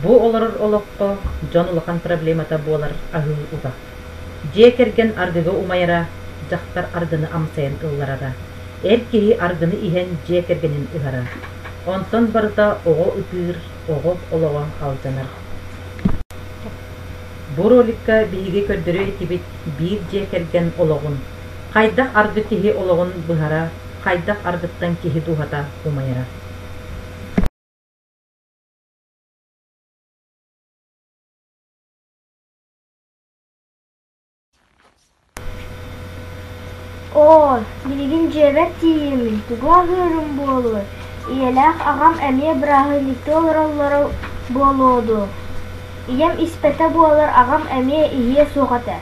Бу олорор олоххо дьон улахан проблемата буолар аһыы утах. Дьиэ кэргэн аргыга умайара, дьахтар аргыны амсайан ылларара, эр киһи аргыны иһэн дьиэ кэргэнин ыһара. Онтон барыта оҕо ытыыр, оҕо олоҕо алдьанар. Бу роликка биһиги көрдөрүө этибит биир дьиэ кэргэн олоҕун, хайдах аргы киһи олоҕун быһара, хайдах аргыттан киһи дууһата умайара. Оо, билигин дьиэбэр тиийэммин тугу аһыырым буолуой, ийэлээх аҕам эмиэ бырааһынньыктыы олороллоро буолуо дуо, ийэм испэтэ буоллар аҕам эмиэ иһиэ суох этэ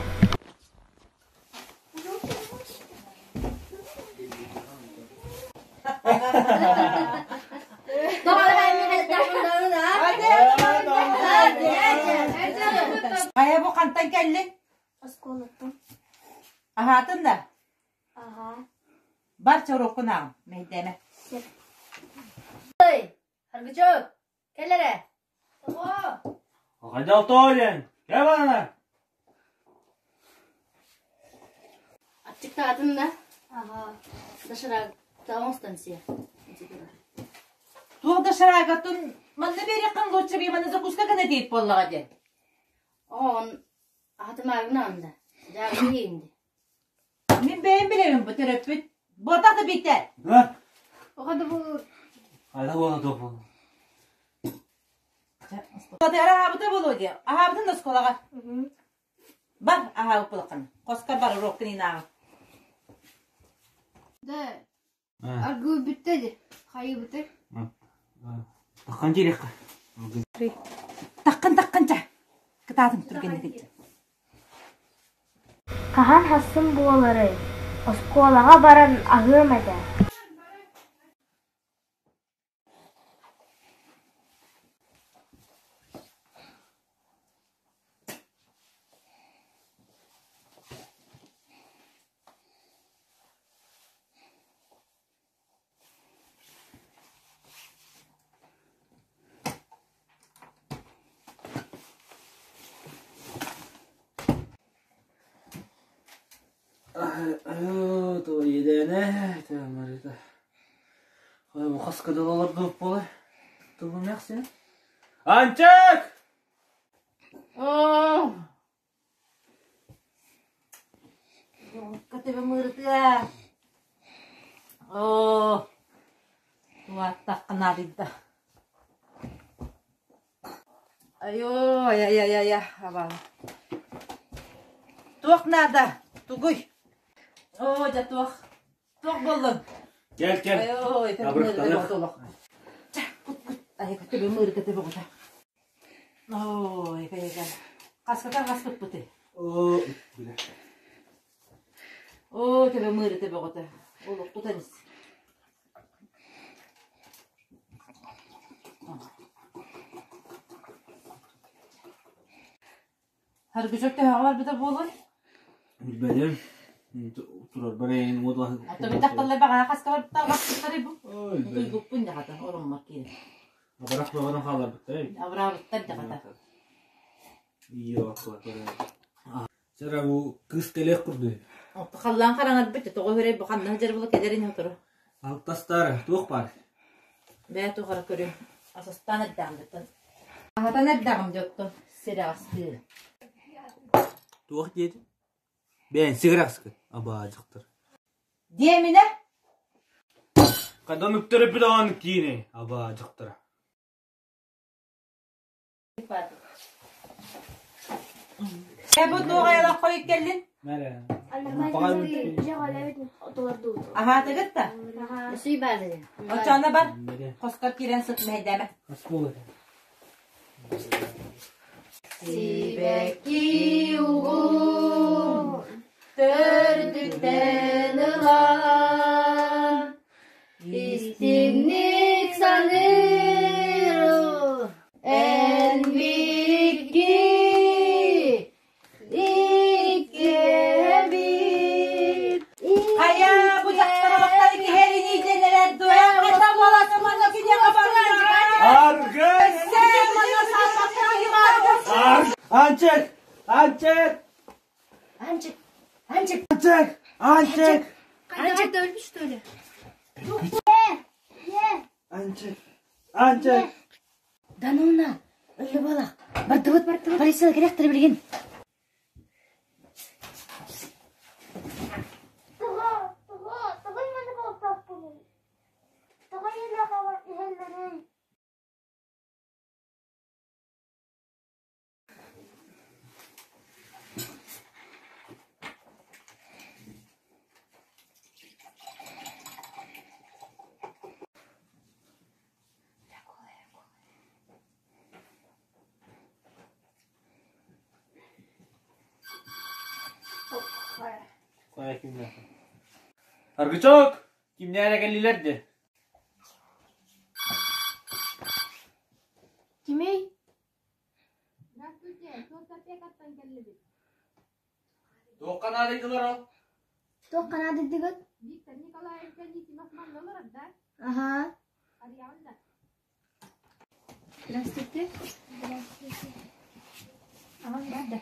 Хайа бу хантан кэллиҥ? Оскуолаттан. Аһаатын да? Аһаа. Бар чоруоккун ааҕын, мэһэйдээмэ. Сөп. Ой, Аргычок, кэл эрэ. Тоҕо? Хайдах тоойен? Кэл ана. Аччыктаатын да? Аһаа. Доширак оҥостон сиэ. Туох доширагатын манна биэриэххин лучше би манна закуска гына диэт буоллаҕа диэн. Оҕон аһатымааргын аанда. Дьааргы иһинди. Мин бэйэм билэбин бу төрөппүт. Буотах да биитэ. Оҕо да бу Хайда буола туох буола. Аһаабыта буолуо диэ. Аһаабытын да оскуолаҕа. Бар аһаабыт булаххын. Хоскор бар уруоккун иинааҕа. Да аргы бүттэ ди. Хайыбыты. Таххан диэриэххэ. Таххын таххын ча. Кытаатын түргэнник. Хаһан хассын буоларый, оскуолаҕа баран аһыам этэ Анчык! Оо! Көтөбүм ыарытыа. Оо! Туаттахха наадыйда. Айоо, ай-ай-ай-ай, абаа. Туох наада? Тугуй? Оо, дьэ туох? Туох буоллуҥ? Кэл, кэл. Айоо, Абырахтаныах. Чэ, кут-кут. Ай, көтөбүм ыарытыа бөҕөтө. Ой, кайган. Хаскатан хаспыппытый? Оо, билэ. Оо, төбөм ыарыта бөҕөтө. Олохпутан ис. Харгычок төһөҕө барбыта буолуой? Билбэтим. Турарбар эйин уот Ото битахталлар баҕаһа хаска барбыта барбыттарый бу? Ой, билбэтим. Утуйбуппун дьаҕата, ороммор киирэн. Абырах бөҕөнөн хаалларбыттар. Абыраабыттар дьаҕата. Ио, Сара бу кыыс кэлиэх курдук. Халлаан хараҥарбыт, тоҕо үөрэй бу ханна сылдьар була кэлэр ини сотору. Алтастар туох баар? Бээ туох эрэ көрүм. Асастаан эрдэҕим дьоттон. Аһатан эрдэҕим дьоттон сирэҕэстыы. Туох диэтин? Бэйэн сигэрэхскин, абаадьыктар. Диэминэ? Хайдах үктэриппит аҕаны киини, абаадьыктара. Э бу туох айылаах хойут кэллин? Аһаатыгыт да? Оччоҕуна бар, хоскор киирэн сыт мэһэйдээмэ. Сибэкки угун төрдүттэн ылан Истиҥник саныыр эн биирги иккиэбит Хайа, бу дьахтар олохтон киһи диэн эрэр дуо? Хайда буоласың манна киниэхэ барар? Аргыс! Өссө манна сааппакка. Аанчык! Аанчык! Аанчык! Аанчык! Аанчык! Аанчык! Аанчык! өлбүт что ли? Аанчык! Аанчык! Да ну на! Өллө буолах! Бардыбыт, бардыбыт! Полиция кэлиэхтэрэ билигин! Тоҕо, тоҕо, тоҕо именно буолтахпыный? Тоҕо ийэлээх аҕам иһэллэрий? Аргычок! Кимнээх кэллилэр дии? Кимий? Туохха наадыйдылар ол? Туохха наадыйдыгыт? Аһаа. Здравствуйте. Здравствуйте. Аҕаҥ баар да?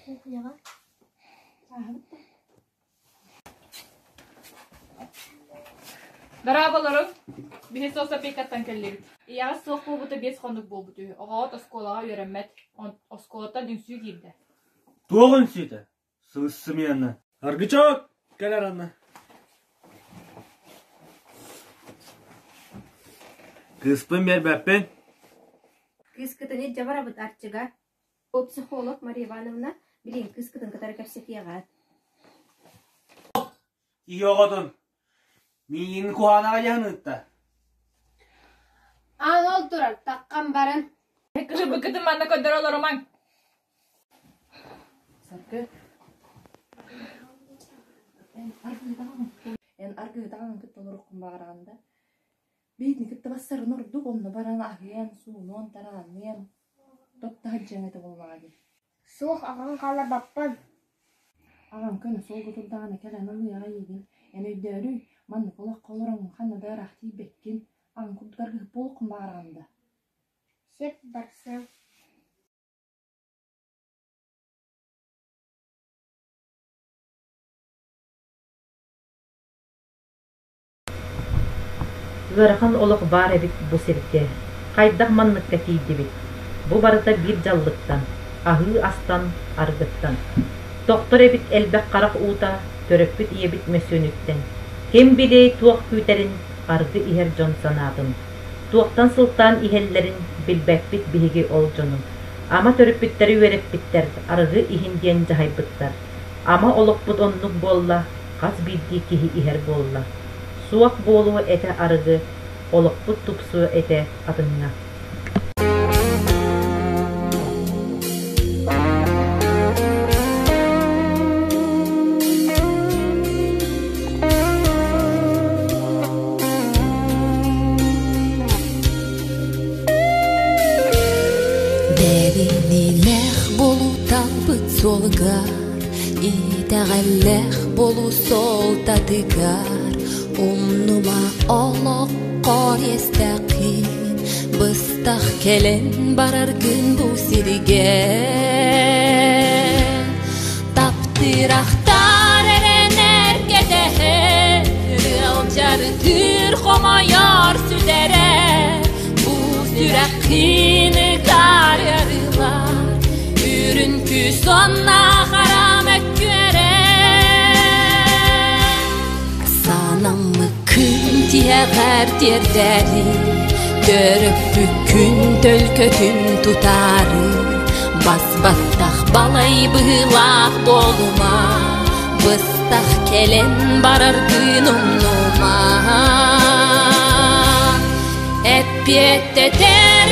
Кухняҕа. Ааһабыт да? Дорооболоруҥ! Биһи соцопекаттан кэллибит. Ийэҕит суох буолбута 5 хонук буолбут үһү. Оҕоҕут оскуолаҕа үөрэммэт. Оскуолаттан үҥсүү киирдэ. Туох үҥсүүтэ? Сымыйанна. Аргычок! Кэлэр Анна. Кыыспын биэрбэппин. Кыыскытын илдьэ барабыт Арчыга. Ол психолог Мария Ивановна билигин кыыскытын кытары кэпсэтиэҕэ. Киһи оҕотун миигин куһаанаҕа дьаһан ыытта. Аан ол турар, таххан баран. Кыһырбыккытын манна көрдөрө олорумаҥ. Саргы, эн аргыытаҕын эн аргыытаҕын кытта олоруккун баҕараҕын да биитини кытта бассарын ордук онно баран аһыан, суунуон, тараанныан тоттоһо этэ буоллаҕа дии. Суох аҕаҥ хаалларбаппын. Аҕаҥ көнө суолга турдаҕына кэлэн ылыаҕа эйигин. Эн өйдөөрүүй, маннык олоххо олороҥҥун ханна да ыраах тиийбэккин. Аҕаҥ курдук аргыһыт буолуоххун баҕараҕын да? Сөп барсыам. Ыарахан олох баар эбит бу сиргэ, хайдах манныкка тиийдибит? Бу барыта биир дьаллыктан, аһыы астан, аргыттан. Тохтор эбит элбэх харах уута төрөппүт ийэбит мөссүөнүттэн. Ким билиэй туох күүтэрин, аргы иһэр дьон санаатын. Туохтан сылтаан иһэллэрин билбэппит биһиги ол дьону. Ама төрөппүттэри үөрэппиттэр, арыгы иһин диэн дьаһайбыттар. Ама олохпут оннук буолла, хас биирдии киһи иһэр буолла. Суох буолуо этэ арыгы, олохпут тупсуо этэ атыҥҥа. Бэриниилээх буолуу талбыт суолугар, итэҕэллээх буолуу суолтатыгар, умнума олоххо иэстэххин, быстах кэлэн бараргын бу сиргэ. Таптыырахтар эрэнэр кэтэһэр, ыалдьарытыыр хомойор сүтэрэр, бу сүрэххин ытар ыарыылар, үрүн күүс онно хара мөккүөрэ. Санаммыккын тиһэҕэр тиэрдэри, төрөппүккүн төлкөтүн тутаары, бас-баттах балай быһыылаах буолума, быстах кэлэн бараргын умнума. Эппиэттэтэр